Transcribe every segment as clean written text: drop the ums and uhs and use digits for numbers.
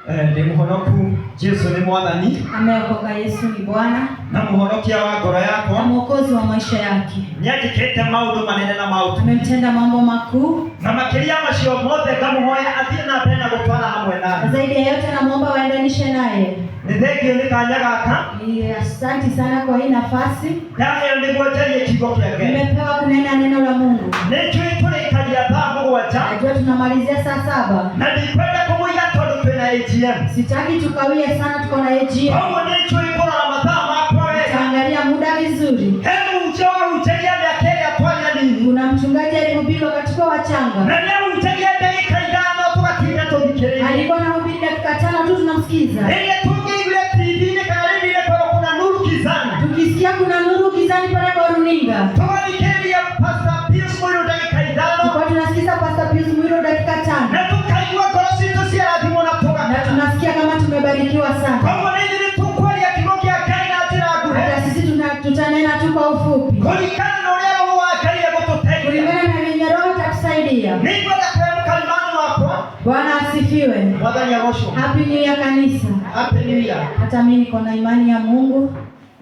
Ndĩ mũhonoku, Jesu nĩ mwathani. Ameokoka, Yesu ni Bwana na mũhonokia wa ngoro na yakwa. mwokozi wa maisha yake. Nĩanjĩkĩte maũndũ manene na maũtu. Amemtenda mambo makuu, Na makĩria macio mothe ngamũhoya athiĩ na mbere na gũtwara hamwe na nami. zaidi ya yote namwomba waendanishe naye. Nĩ thengio nĩ kanya gaka Ni asanti sana kwa hii nafasi ndaheo nĩguo njarie kiugo kĩa Ngai. nimepewa kunena neno la Mungu. Nĩ njũĩ tũrĩkagia thaa 7. Najua tunamalizia saa 7. Na ndikwenda kũmũiga tondũ twĩna AGM. Sitaki tukawie sana, tuko na AGM. Koguo nĩ njũĩ kũrora mathaa makwa wega. Tutaangalia muda vizuri. He mũhunjia wahunjagia mĩaka ĩrĩa twarĩ anini. Kuna mchungaji alihubiri wakati kwa wachanga, Na nĩahunjagia ndagĩka 5 tũgatinda tũthikĩrĩirie. Alikuwa anahubiri dakika 5 tu tunamsikiza. Rĩrĩa tũngĩiguire TV-inĩ kana rĩrĩa kwĩrwo kuna nuru gizani, Tukisikia kuna nuru gizani pale kwa runinga, tũgathikĩrĩria Pastor Pius Muiru ndagĩka 5. Tulikuwa tunasikiza Pastor Pius Muiru dakika 5. Na tũkaigua ngoro citũ ciarathimwo na Na tũgakena. tunasikia kama tumebarikiwa sana. Koguo nĩ ithuĩ tũkwaria kiugo kĩa Ngai na njĩra nguhĩ. Hata sisi tutanena tu kwa ufupi kũringana na ũrĩa Roho wa Ngai egũtũteithia. kulingana na venye Roho atatusaidia. Nĩngwenda kũhe mũkalimani wakwa. Bwana asifiwe. Mwathani agocwo. Happy New Year kanisa. Happy New Year. Hata mimi niko na imani ya Mungu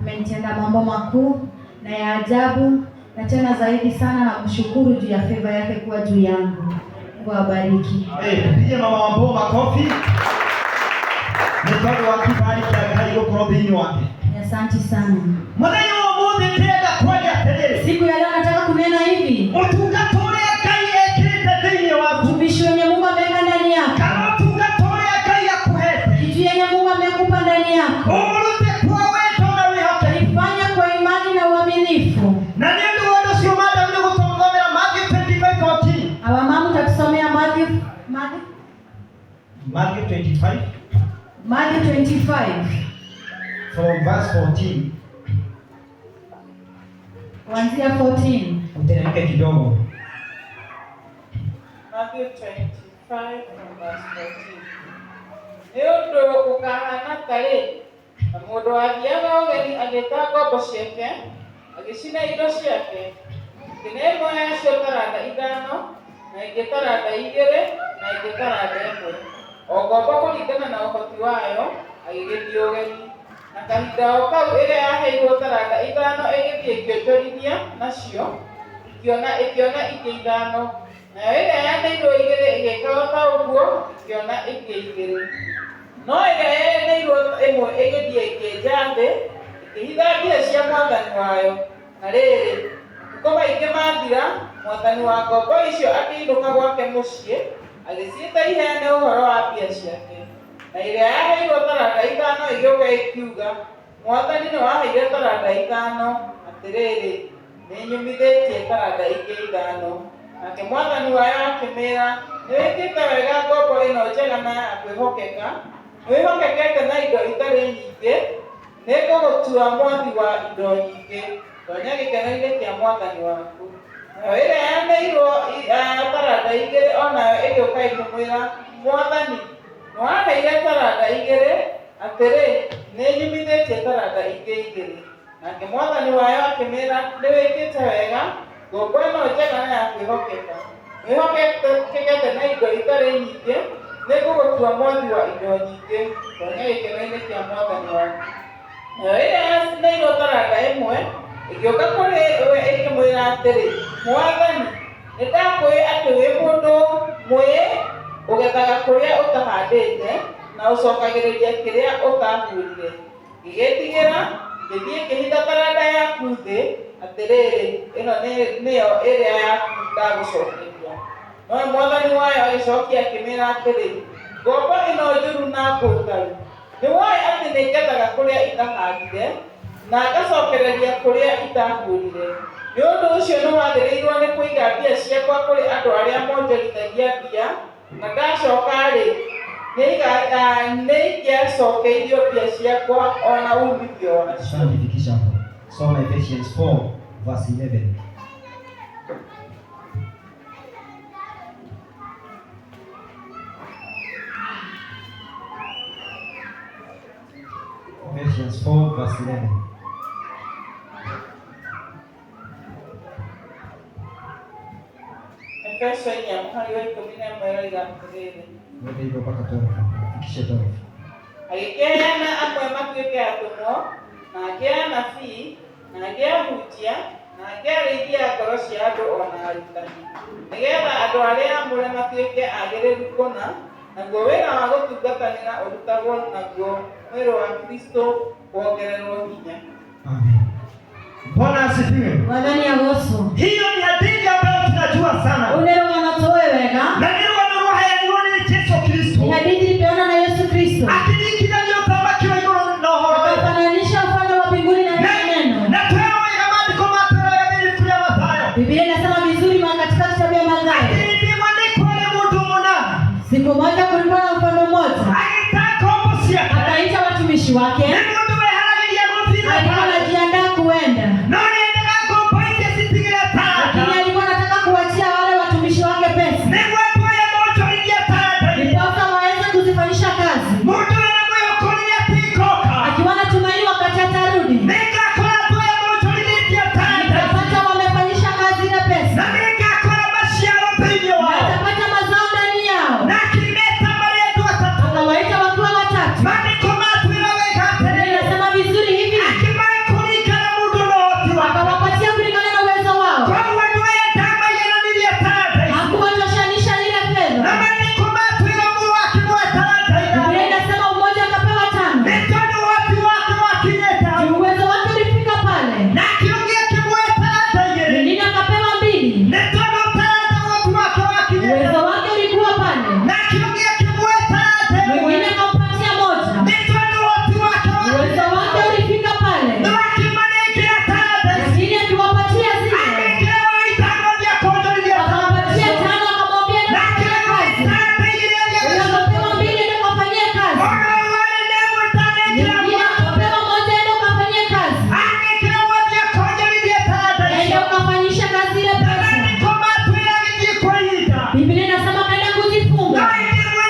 amenitenda mambo makuu na ya ajabu, na tena zaidi sana namshukuru juu ya favor yake kuwa juu yangu. Mungu awabariki. Tupige mama wa Mboma makofi. Nĩ tondũ wa kibali kĩa Ngai gũkorwo thĩinĩ wake. Asante sana. Mũthenya wa ũmũthĩ ndĩrenda kwaria atĩrĩrĩ. Siku ya leo nataka kunena hivi. Ũtungata ũrĩa Ngai ekĩrĩte thĩinĩ waku. Mtumishi wenye Mungu ameweka ndani yako. Kana ũtungata ũrĩa Ngai akũhete. Kitu yenye Mungu amekupa ndani yako. Ũrute kwa wendo na wĩhokeku. Ifanye kwa imani na uaminifu. Na nĩ ũndũ wa ũndũ ũcio madam nĩ gũtũthomera Matthew 25:14. Awa mama utatusomea Matthew, Matthew? Matthew 25. Matthew 25. From verse 14. Kuanzia 14. Uteremke kidogo. Matthew 25 from verse 14. Nĩ ũndũ ũkahana tarĩ na mũndũ wathiaga ũgeni agĩta ngombo ciake, agĩcina indo ciake. Akĩne ĩmwe yacio taranda 5, na ĩngĩ taranda 2, na ĩngĩ taranda 1. O ngombo kũringana na ũhoti wayo, agĩgĩthiĩ ũgeni. Na kahinda o kau ĩrĩa yaheirwo taranda 5 ĩgĩthiĩ ĩkĩonjorithia nacio, ĩkĩona ingĩ 5. Nayo ĩrĩa yaneirwo 2 ĩgĩka o ta ũguo, ĩkĩona ingĩ 2. No ĩrĩa yaneirwo 1 ĩgĩthiĩ ĩkĩenja thĩ, ĩkĩhitha mbia cia mwathani wayo. Na rĩrĩ, matukũ maingĩ mathira, mwathani wa ngombo icio akĩinũka gwake mũciĩ, agĩciĩta iheane ũhoro wa mbia ciake. Na ĩrĩa yaheirwo taranda 5 ĩgĩũka ĩkiuga, Mwathani nĩwaheire taranda 5, atĩrĩrĩ, nĩnyumithĩtie taranda ingĩ 5. Nake mwathani wayo akĩmĩĩra, nĩwĩkĩte wega ngombo ĩno njega na ya kwĩhokeka, nĩwĩhokekete na indo itarĩ nyingĩ, nĩngũgũtua mwathi wa indo nyingĩ, tonya gĩkeno-inĩ kĩa mwathani waku. Nayo ĩrĩa yaneirwo taranda 2 o nayo ĩgĩũka ĩkĩmwĩra, Mwathani, nĩwaheire taranda 2, atĩrĩ, nĩnyumithĩtie taranda ingĩ 2. Nake mwathani wayo akĩmĩĩra, nĩwĩkĩte wega, ngombo ĩno njega na ya kwĩhokeka, nĩwĩhokekete na indo itarĩ nyingĩ, nĩngũgũtua mwathi wa indo nyingĩ, tonya gĩkeno-inĩ kĩa mwathani waku. Nayo ĩrĩa yaneirwo taranda 1 ĩgĩũka kũrĩ we ĩkĩmwĩra atĩrĩ, Mwathani, nĩndakũũĩ atĩ wĩ mũndũ mwĩĩ, ũgethaga kũrĩa ũtahandĩte, na ũcokagĩrĩria kĩrĩa ũtahurire. Ngĩgĩĩtigĩra, ngĩthiĩ ngĩhitha taranda yaku thĩ, atĩrĩrĩ, ĩno nĩyo ĩrĩa yaku ndagũcokeria. Nowe mwathani wayo agĩcokia akĩmĩĩra atĩrĩ, ngombo ĩno njũru na ngũũtaru, nĩwoĩ atĩ nĩngethaga kũrĩa itahandire, na ngacokereria kũrĩa itahurire. Nĩ ũndũ ũcio nĩwagĩrĩirwo nĩ kũiga mbia ciakwa kũrĩ andũ arĩa monjorithagia mbia, na ndacoka-rĩ, nĩingĩacokeirio mbia ciakwa o na uumithio wacio. Asante, fikisha hapo. Soma Ephesians 4 verse 11. Ephesians 4 verse 11. Efeso 4 mũhari wa 11 ĩroiga atĩrĩrĩ, Wende hivyo mpaka 12. Fikishe 12. Agĩkĩheana amwe matuĩke atũmwo, na angĩ anabii, na angĩ ahunjia, na angĩ arĩithi a ngoro cia andũ o na arutani, nĩgeetha andũ arĩa aamũre matuĩke agĩrĩru kũna, naguo wĩra wa gũtungatanĩra ũrutagwo, naguo mwĩrĩ wa Kristo wongererwo hinya. Amen. Bwana asifiwe. Mwathani agocwo. Hiyo ni hadithi ambayo tunajua sana. Rũu nĩ rũgano tũĩ wega. Na nĩ rũgano rwaheanirwo nĩ Yesu Kristo. Ni hadithi ilipeanwa na Yesu Kristo. Akĩringithania ũthamaki wa igũrũ na ũhoro ũyũ. Akafananisha ufalme wa mbinguni na hili neno. Na twĩrwo wega maandĩko matwĩra wega thĩinĩ ibuku rĩa Mathayo. Biblia inasema vizuri katika kitabu ya Mathayo. Atĩ hĩndĩ ĩmwe nĩ kwarĩ mũndũ mũna Siku moja kulikuwa na mfalme mmoja, agĩta ngombo ciake. Akaita watumishi wake, Nĩ mũndũ weharagĩria gũthiĩ alikuwa thabarĩ. anajiandaa kuenda, No nĩendaga ngombo icio citigĩre lakini taranda. alikuwa anataka kuachia wale watumishi wake pesa, Nĩguo andũ aya monjorithie taranda iria. ndiposa waweze kuzifanyisha kazi, Mũndũ wĩna mwĩhoko rĩrĩa atingoka. Akiwa na tumaini wakati atarudi, Nĩngakora andũ aya monjorithĩtie taranda ici. atapata wamefanyisha kazi ile pesa, Na nĩngakora maciaro thĩinĩ na wao. atapata mazao ndani yao. Na akĩmeta marĩ andũ atatũ. Akawaita wakiwa watatu. Maandĩko matwĩra wega Biblia atĩrĩrĩ. inasema vizuri hivi, Akĩmahe kũringana mũndũ na ũhoti wake. Akawapatia kulingana na uwezo wao, Koguo andũ aya ndamaigananirie taranda ici. Hakuwatoshanisha ile Na fedha. maandĩko matwĩra ũmwe wakĩmũhe taranda Biblia ithano. inasema mmoja akapewa 5, Nĩ tondũ ũhoti wake wakinyĩte hau. juu uwezo wake ulifika pale. Nake ũngĩ akĩmũhe taranda igĩrĩ. Mwingine akapewa 2, Nĩ tondũ taranda ũhoti wake wakinyĩte uwezo hau. wake ulikuwa pale. Nake ũngĩ akĩmũhe taranda ĩmwe. Mwingine akampatia 1, Nĩ tondũ ũhoti wake uwezo wakinyĩte wake hau. ulifika pale. No akĩmanengera taranda ici. Lakini akiwapatia zile, Agĩkĩra wa ithano athiĩ akonjorithia taranda akampatia icio. 5, akamwambia enda Nake kufanya wa kazi. taranda igĩrĩ athiĩ Huyo agĩcoka. akapewa 2, enda ukafanyie kazi. Ona warĩ na ĩmwe ndanengera Mwingine akapewa 1, enda ukafanyie kazi. Agĩkĩra ũmwe athiĩ akonjorithie taranda Enda icio. ukafanyisha kazi ile Na pesa. maandĩko matwĩra agĩthiĩ kwa ihinda. Biblia inasema kaenda No kujifunga. hĩndĩ ĩmwe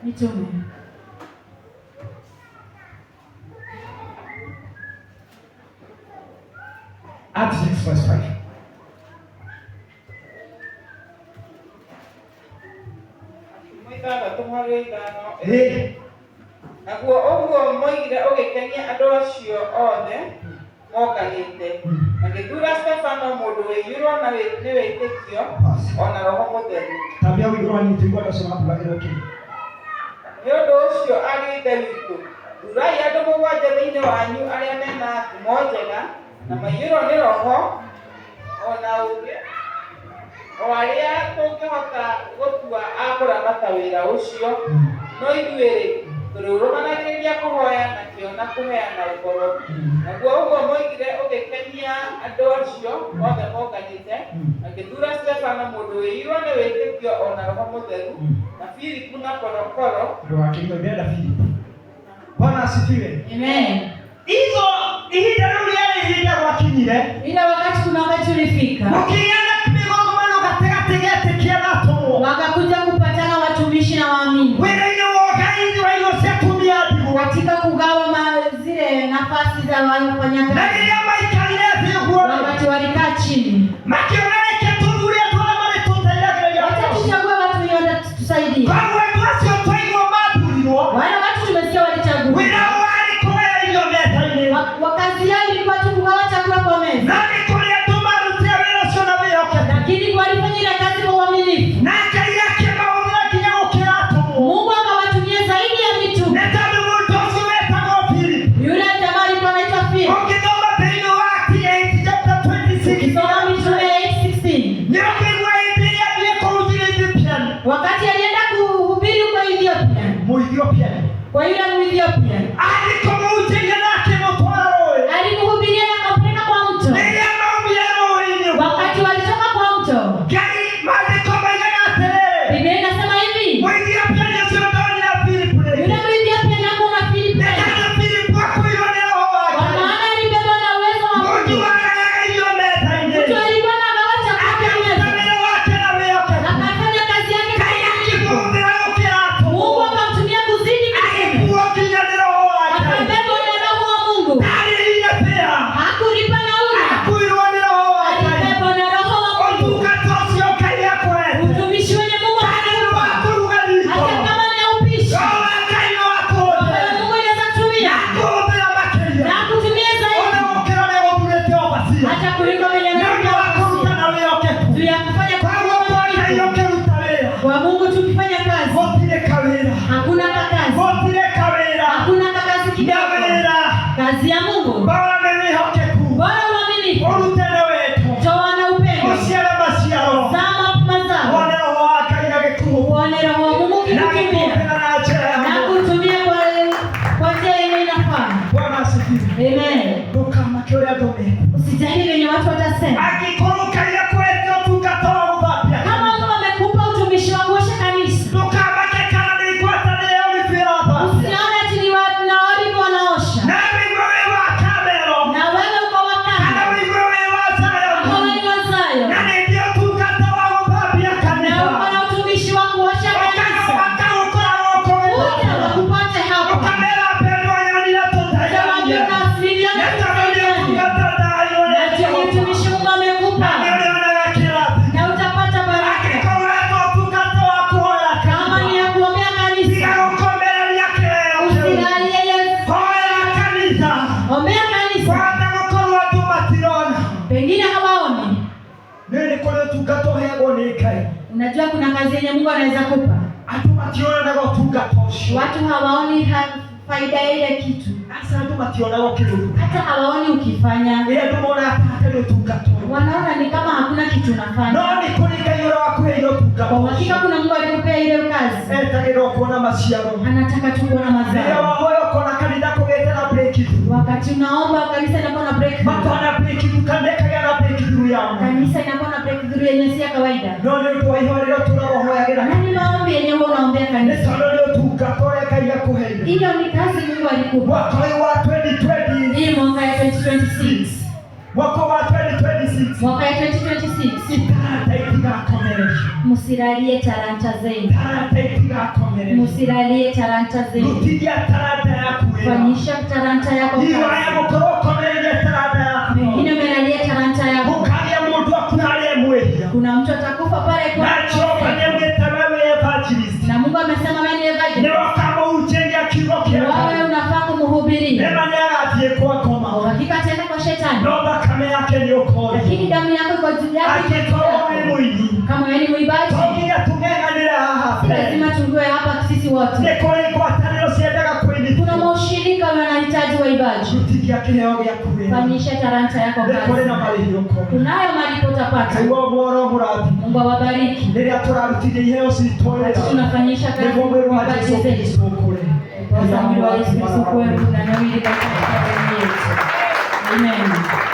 Mitume. Acts 6 verse 5. Ithathatũ mũhari wa ithano. Ĩĩ. Naguo ũguo moigire ũgĩkenia andũ acio othe monganĩte. Magĩthuura Stefano, mũndũ ũiyũirwo nĩ wĩtĩkio o na Roho Mũtheru. Tambia ũigũrũ hanini tũigue andũ acio mathuragĩrwo kĩ. Nĩ ũndũ ũcio, ariũ a Ithe witũ, thurai andũ mũgwanja thĩinĩ wanyu arĩa mena ngumo njega na maiyũirwo nĩ Roho o na ũũgĩ, o arĩa tũngĩhota gũtua a kũramata wĩra ũcio. No ithuĩ-rĩ, tũrĩrũmanagĩrĩria kũhoya na kĩyo na kũheana ũhoro. Naguo ũguo moigire ũgĩkenia andũ acio othe monganĩte. Magĩthuura Stefano, mũndũ ũiyũirwo nĩ wĩtĩkio o na Roho Mũtheru, na Filipu na Porokoro. Ndũgakĩigue ndĩrenda Filipu. Bwana asifiwe. Amen. Hizo ihinda rĩu rĩarĩ ihinda gwakinyire. Ila wakati, kuna wakati ulifika, gũkĩgĩa na mĩgongomano gatagatĩ getĩkia na atũmwo. Wakakuja kupatana watumishi na waamini wĩra-inĩ wa ũgai wa irio cia atumia a ndigwa. Katika kugawa zile nafasi za Na wafanyakazi. Rĩrĩa maikarire thĩ ũguo, Wakati walikaa chini, makiona reke tũthure andũ arĩa marĩtũteithagĩrĩria. Wacha tuchague watu wenye watatusaidia. Koguo andũ acio twaigua mathurirwo, Wale watu tumesikia walichaguliwa, wĩra warĩ kũgaya irio metha-inĩ. Kazi yao ilikuwa tu kugawa chakula kwa meza, Na nĩ kũrĩ andũ marutire wĩra ũcio na wĩhokeku, lakini walifanya ile kazi kwa uaminifu. Na Ngai akĩmahũthĩra nginya gũkĩra atũmwo. Mungu akawatumia zaidi ya mitume. Nĩ tondũ mũndũ ũcio wetagwo Filipu, Yule jamaa alikuwa anaitwa Filipo. ũngĩthoma thĩinĩ wa Acts 8 chapter 26, Ukisoma Mitume 8:16, nĩ ũkũigua hĩndĩ ĩrĩa athiĩ kũhunjia Ethiopian, wakati alienda kuhubiri huko Ethiopia, Mũethiopia, kwa yule Mwethiopia, athiĩ kũmũhunjĩria na akĩmũtwara rũĩ. Alimhubiria na akampeleka kwa mto. Rĩrĩa maumire rũĩ-inĩ ũguo, Wakati walitoka kwa mto, Ngai maandĩko maigaga atĩrĩrĩ, Biblia inasema hivi, Mũethiopia ũcio ndonire Filipu rĩngĩ. Yule Mwethiopia hakuona Filipo, Nĩ tondũ Filipu akuirwo nĩ Roho wa kwa Ngai. maana alibebwa na uwezo wa Mũndũ Mungu. wagayaga irio metha-inĩ, Mtu alikuwa anagawa chakula kwa akĩruta meza, wĩra wake na wĩhokeku, akafanya kazi yake kwa Ngai uaminifu. akĩmũhũthĩra gũkĩra atũmwo. Mungu akamtumia kuzidi mitume, Agĩkuo nginya nĩ Roho wa Ngai. Akabebwa na Roho wa Mungu, Ndarĩhire fare. Hakulipa nauli, Akuirwo nĩ Roho wa Ngai. Alibebwa na Roho wa Mungu. Ũtungata ũcio Ngai akũhete, Utumishi wenye Mungu kana nĩ wa amekupa, kũruga riko, hata kama ni ya upishi, Roho wa Ngai no Roho wa akũhũthĩre Mungu inaweza kutumia akũhũthĩra makĩria na kutumia ona zaidi, gũkĩra ũrĩa gũthurĩte overseer. Hata kuliko venye Nĩ ũndũ wa kũruta na wĩhokeku. juu ya kufanya kwa Koguo kwa Ngai uaminifu. ũkĩruta wĩra, Kwa Mungu tukifanya kazi, gũtirĩ kawĩra, hakuna kakazi, gũtirĩ kawĩra hakuna kakazi na kidogo. wĩra Kazi ya Mungu bora nĩ wĩhokeku, bora uaminifu, ũrute na wendo, toa na upendo, ũciare maciaro, zaa mazao, wone Roho wa Ngai agĩkũhũthĩra uone Roho wa Mungu na ukikutumia agĩkũhũthĩra na njĩra ya na mwanya. kutumia kwa njia yenye inafaa. Bwana asifiwe. Amen. Ndũkamake ũrĩa andũ mekũ. Usijali venye watu watasema. Angĩkorwo Ngai akũhete ũtungata wa gũthambia, Kama Mungu amekupa utumishi wa kuosha kanisa, ndũkamake kana nĩ ngwatanĩro ya Olive ĩrathambia. Usione ati ni na Olive wanaosha, Na wĩigue wĩ wa Kamero, na wewe uko wa kana Kamero, wĩigue wĩ wa Zayoni, ama wewe ni wa Zion, na nĩ ndĩ ũtungata wa gũthambia na kanitha, uko na utumishi wa kuosha kanisa, ũkagũkora gũkũ kuja gĩthambia. wakupate hapa. Ũkamera mpendwa nyonire tũteithanie. Utawaambia niliona Nĩ tondũ nĩ tusaidiane. ũtungata ndaheo nĩ Na ndio Jehova. utumishi Mungu amekupa, Na nĩ ũrĩonaga kĩrathimo. Na utapata baraka. Angĩkorwo wetwo ũtungata wa kũhoya Kama ni kanitha, ya kuombea kanisa, tiga gũkomereria kĩheo kĩu. Usilalie Yesu. Hoya kanitha. Ombea kanisa, Kwahota gũkorwo andũ matirona. Pengine hawaoni. Nĩ nĩ kũrĩ ũtungata ũheagwo nĩ Ngai, Unajua kuna kazi yenye Mungu anaweza kupa, andũ mationaga ũtungata ũcio. Watu hawaoni faida ya ile kitu, Aca andũ mationaga ũkĩruta. Hata hawaoni ukifanya, Ĩ andũ monaga ta hatarĩ ũtungata ũyũ. Wanaona ni kama hakuna kitu unafanya. No nĩ kũrĩ Ngai ũrĩa wakũheire ũtungata Kwa uhakika ũcio. kuna Mungu alikupea ile kazi, Etagĩrĩra kuona maciaro. Anataka tu kuona Rĩrĩa mazao. wahoya ũkona kanitha kũgĩte na breakthrough. Wakati unaomba kanisa inakuwa na breakthrough, Makona breakthrough, kanitha ĩkagĩa na breakthrough ya mwanya. Kanisa inakuwa na breakthrough yenye si ya kawaida. No nĩ ũndũ wa ihoya rĩrĩa ũtũũraga ũhoyagĩra. Na ni maombi yenye huwa unaombea Nĩ kanisa. tondũ nĩ ũtungata ũrĩa Ngai akũheire. Hiyo ni kazi Mungu alikupa. Mwaka ũyũ wa 2020, Hii mwaka ya 2026, mwaka wa 2026, mwaka ya 2026, itaranta itigakomererio. Msilalie talanta zenu. Taranta itigakomererio. Mũtigakomererie. Msilalie talanta zenu. Rutithia taranta yaku wĩra. Fanyisha talanta yako Hiyo kazi. ya gũkorwo ũkomereirie taranta yaku. Wengine umelalia talanta yako. Gũkagĩa mũndũ akuha arĩa mwĩhia. Kuna mtu atakufa pale Na kwa Jehova nĩaugĩte wewe evangelist. na Mungu amesema wewe ni evangelist. Nĩwe ũkamũhunjĩria kiugo kĩa Wewe Ngai. unafaa kumhubiria. Nĩma nĩagathiĩ kwa ngoma. Hakika ataenda kwa shetani. No thakame yake nĩũkorio. Lakini damu yako iko juu yako. Angĩkorwo wĩ mũini. Kama wewe ni mwimbaji, To nginya tũng'eng'anĩre haha si mbere. lazima tuwe hapa sisi wote. Nĩ kũrĩ ngwatanĩro ciendaga Kuna kũinithio. maushirika wanahitaji waimbaji. Rutithia kĩheo gĩaku wĩra. Fanyisha talanta yako Nĩ kũrĩ kazi. na marĩhi ũkona. Kunayo malipo utapata. Ngai wa mworo mũrathime. Mungu awabariki. Rĩrĩa tũrarutithia iheo citũ wĩra. Tunafanyisha kazi Nĩguo mwĩrĩ wa vipaji Jesũ zetu. Kristo ũkũre. Ndiposa mwili wa Yesu Kristo ukuwe unanawiri katika jamii yetu. Amen.